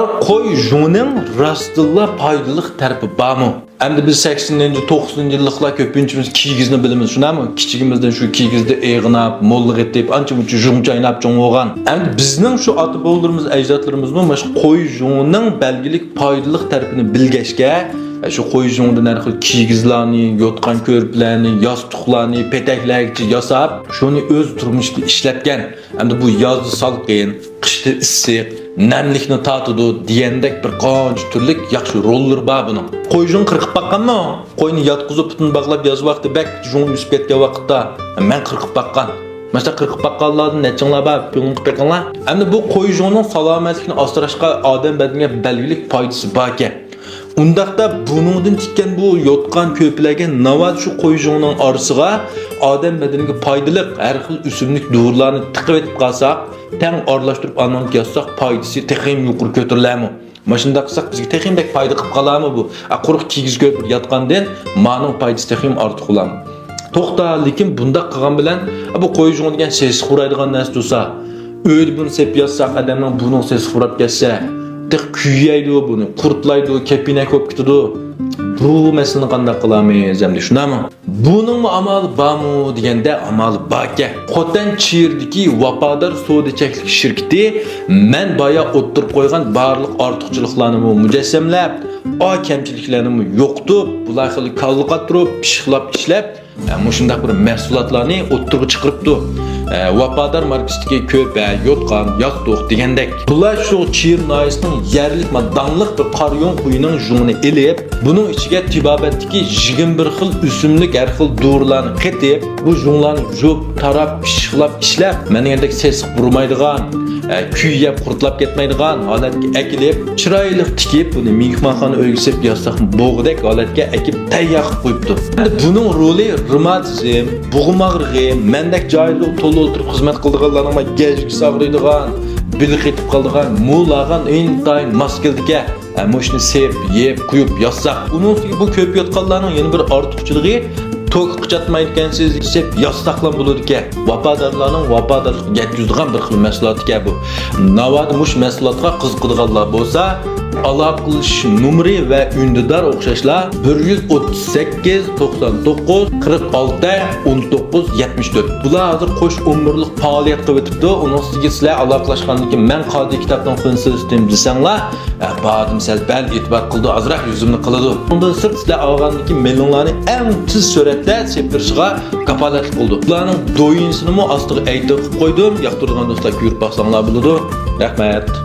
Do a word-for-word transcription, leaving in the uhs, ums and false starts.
قوي جۇڭىنىڭ راستتىنلا پايدىلىق تەرىپى بارمۇ؟ ئەمدى بىز سەكسىنىنچى، توقسىنىنچى يىللىقلار كۆپىنچىمىز كىگىزنى بىلىمىز، شۇنداقمۇ؟ كىچىكىمىزدىن شۇ كىگىزدە ئېغىناپ، موللىق ئېتىپ، ئانچە-مۇنچە جۇڭ چايناپ چوڭ بولغان. ئەمدى بىزنىڭ شۇ ئاتا-بوۋىلىرىمىز، ئەجدادلىرىمىزمۇ مانا شۇ قوي جۇڭىنىڭ بەلگىلىك پايدىلىق تەرىپىنى بىلگەچكە، شۇ قوي جۇڭىدىن ھەر خىل كىگىزلارنى، يوتقان-كۆرپىلەرنى، ياستۇقلارنى، پېتەكلەرگىچە ياساپ، شۇنى ئۆز تۇرمۇشىدا ئىشلەتكەن. ئەمدى بۇ يازدا سالقىن، قىشتا ئىسسىق، نەملىكنى تارتىدۇ دېگەندەك بىر قانچە تۈرلۈك ياخشى روللىرى بار بۇنىڭ. قوي جۇڭ قىرقىپ باققانمۇ؟ قوينى ياتقۇزۇپ، پۇتىنى باغلاپ، ياز ۋاقتى بەك جۇڭ ئۆسۈپ كەتكەن ۋاقىتتا مەن قىرقىپ باققان. مانا شۇنداق قىرقىپ باققانلاردىن نەچچىڭلار بار؟ كۆڭۈل قىلىپ بېقىڭلار. ئەمدى بۇ قوي جۇڭىنىڭ سالامەتلىكنى ئاسراشقا، ئادەم بەدىنىگە بەلگىلىك پايدىسى باركەن. ئۇنداقتا بۇنىڭدىن تىككەن بۇ يوتقان-كۆپىلەرگە ناۋادا شۇ قوي جۇڭىنىڭ ئارىسىغا ئادەم بەدىنىگە پايدىلىق ھەر خىل ئۆسۈملۈك دورىلارنى تىقىۋېتىپ قالساق، تەڭ ئارىلاشتۇرۇپ ئانىڭدىكى يازساق، پايدىسى تېخىمۇ يۇقىرى كۆتۈرۈلەرمۇ؟ ماشۇنداق قىلساق، بىزگە تېخىمۇ بەك پايدا قىلىپ قالارمۇ بۇ؟ ئا، قۇرۇق كىگىز كۆرۈپ ياتقاندىن مانىڭ پايدىسى تېخىمۇ ئارتۇق بولارمۇ؟ توختا، لېكىن بۇنداق قىلغان بىلەن، ئا، بۇ قوي جۇڭى دېگەن سېسىق پۇرايدىغان نەرسە تۇرسا، ئۆيدە بۇنى سېلىپ ياتساق، ئادەمنىڭ بۇنىڭ سېسىقى پۇراپ كەتسە، تېخى كۆيەيدۇ بۇنى، قۇرتلايدۇ، كېپىنەك بولۇپ كېتىدۇ. بۇ مەسىلىنى قانداق قىلامىز ئەمدى، شۇنداقمۇ؟ بۇنىڭمۇ ئامالى بارمۇ دېگەندە، ئامالى باركەن. خوتەن چىرىدىكى ۋاپادار سودا چەكلىك شىركىتى مەن بايا ئوتتۇرىغا قويغان بارلىق ئارتۇقچىلىقلارنىمۇ مۇجەسسەملەپ، ئا، كەمچىلىكلەرنىمۇ يوقىتىپ، بۇلار خېلى كاللا قاتۇرۇپ، پىششىقلاپ ئىشلەپ، ئە، مۇشۇنداق بىر مەھسۇلاتلارنى ئوتتۇرىغا چىقىرىپتۇ. ئە، ۋاپادار ماركىسىدىكى كۆپە، يوتقان، ياستۇق دېگەندەك. بۇلار شۇ چىر ناھىيەسىنىڭ يەرلىك، ما، داڭلىق بىر قارا يۇڭ قويىنىڭ جۇڭىنى ئېلىپ، بۇنىڭ ئىچىگە تېبابەتتىكى يىگىرمە بىر خىل ئۆسۈملۈك ھەر خىل دورىلارنى قېتىپ، بۇ جۇڭلارنى جۇپ، تاراپ، پىششىقلاپ ئىشلەپ، مەن دېگەندەك سېسىق پۇرىمايدىغان، ئە، كۆيۈپ قۇرتلاپ كەتمەيدىغان ھالەتكە ئەكېلىپ، چىرايلىق تىكىپ، بۇنى مېھمانخانا ئۆيگە سېلىپ ياتساقمۇ بولغۇدەك ھالەتكە ئەكىپ تەييار قىلىپ قويۇپتۇ. ئەمدى بۇنىڭ رولى رېماتىزم، بوغۇم ئاغرىقى، مەندەك جايىدا تولا ئولتۇرۇپ خىزمەت قىلىدىغانلارنىڭ گەجگىسى ئاغرىيدىغان، بېلى قېتىپ قالىدىغان، مۇلارغا ئىنتايىن ماس كېلىدىكەن. ھە، مۇشۇنى سېپ، يەپ، قۇيۇپ ياتساق. ئۇنىڭ ئۈستىگە بۇ كۆپ ياتقانلارنىڭ يەنە بىر ئارتۇقچىلىقى، توكقا چاتمايدىكەنسىز، سېپ ياتساقلا بولىدىكەن. ۋاپادارلارنىڭ ۋاپادارلىقىغا يەتكۈزىدىغان بىر خىل مەھسۇلاتكەن بۇ. ناۋادا مۇشۇ مەھسۇلاتقا قىزىقىدىغانلار بولسا، ئالاقىلىشىش نومۇرى ۋە ئۈندىدار ئوخشاشلا بىر يۈز ئوتتۇز سەككىز، توقسان توققۇز، قىرىق ئالتە، ئون توققۇز، يەتمىش تۆت. بۇلار ھازىر قوش ئون بىرلىق پائالىيەت قىلىۋېتىپتۇ. ئۇنىڭ ئۈستىگە سىلەر ئالاقىلاشقاندىن كېيىن، مەن قازى كىتابنىڭ فىنسىستىم دېسەڭلار، ئە، بادىم سەل پەل ئېتىبار قىلىدۇ، ئازراق يۈزۈمنى قىلىدۇ. ئۇندىن سىرت، سىلەر ئالغاندىن كېيىن مېلىڭلارنى ئەڭ تېز سۈرئەتتە سېپىرىشىغا كاپالەتلىك قىلىدۇ. بۇلارنىڭ دويىنىسىنىمۇ ئاستىغا ئەيتىپ قويدۇم. ياقتۇرىدىغان دوستلار كۆرۈپ باقساڭلار بولىدۇ. رەھمەت.